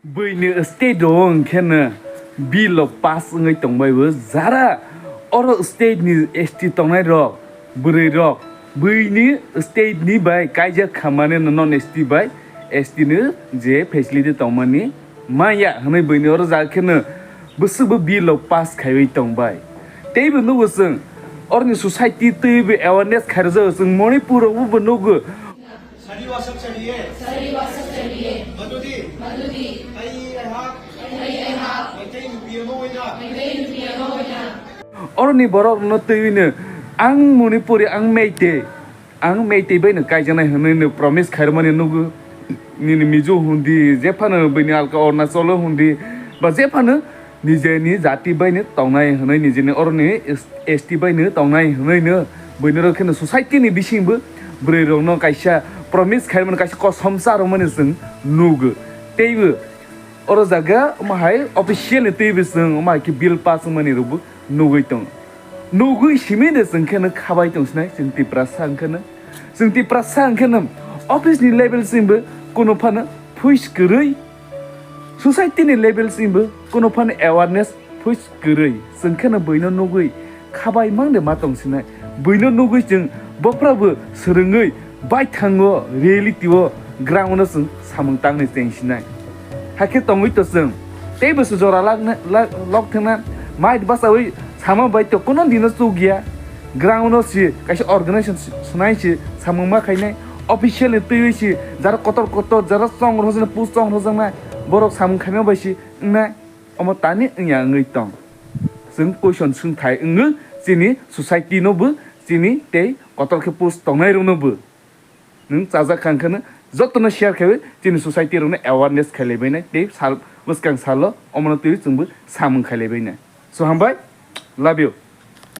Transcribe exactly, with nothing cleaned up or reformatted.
Buini state o hwnkhe no bill o pass wngwi tongbai bo jara oro state ni S T tongnai rok, bwrwi rok, buini state ni bai kaijak kha mane no non S T bai S T no je facility tongmani maya hwnwi buini oro jaga khe no bwswk bo bill o pass khaiwi tongbai. Tei bo nugo chwng oroni society twi bo awareness khairok jago chwng Manipur o bo nugo. सही भाषा चाहिए। सही भाषा चाहिए। मधुदी। मधुदी। Hai hai ha। Hai hai ha। Maitei nupiya mo wina। Maitei nupiya mo wina। Oroni borok no twi no ang Manipuri, ang Meitei, ang Meitei bai no kaijaknai hwnwi no promise khairmani nugo. Nini Mizo hundi, jephano bini alka Arunachal hundi, ba jephano nijeni jati bai no tongnai hwnwi nijeni oroni S T bai no tongnai hwnwi no buini rok kheno society ni bisingbo bwrwi rok no kaisa promise khaimani kaisa kosom cha rwmani chwng nugo. Teibo oro jaga omo hai official ni twibo chwng omo hai khe bill pass wngmani rokbo nugwi tongo. Nugwi simi de chwng kheno khabai tong sinai chwng Tiprasa wngkheno. Chwng Tiprasa wngkheno office ni level chwngbo kuno phano phuis kwrwi. Society ni level chwngbo kuno phano awareness phuis kwrwi. Chwng kheno buino nugwi khabai mang de ma tong sinai. Buino nugwi chwng bophra bo swrwngwi baithango reality o ground o chwng samung tangni cheng sinai. Hakhe tongwi to chwng teibo se jora lakna, lak, lok thangna mai basawi sama bai to kuno dino chukya. Ground o si kaisa organization s-, swnai si samung ma khainai. Official ni twiwi si jara kotor kotor jara chong rwjaknai, post chong rwjaknai borok samung khaima bai si wngnai. Omo tani wngya wngwi tong. Chwng question swngthai wngwi chini society no bo chini tei kotor khe post tongnai rok no bo. Nwng chajak kha hwnkheno jotono share khaiwi chini society rokno awareness khailai bainai tei sal, bwskang salo omono twiwi chwngbo samung khailai bainai. So hambai, love you.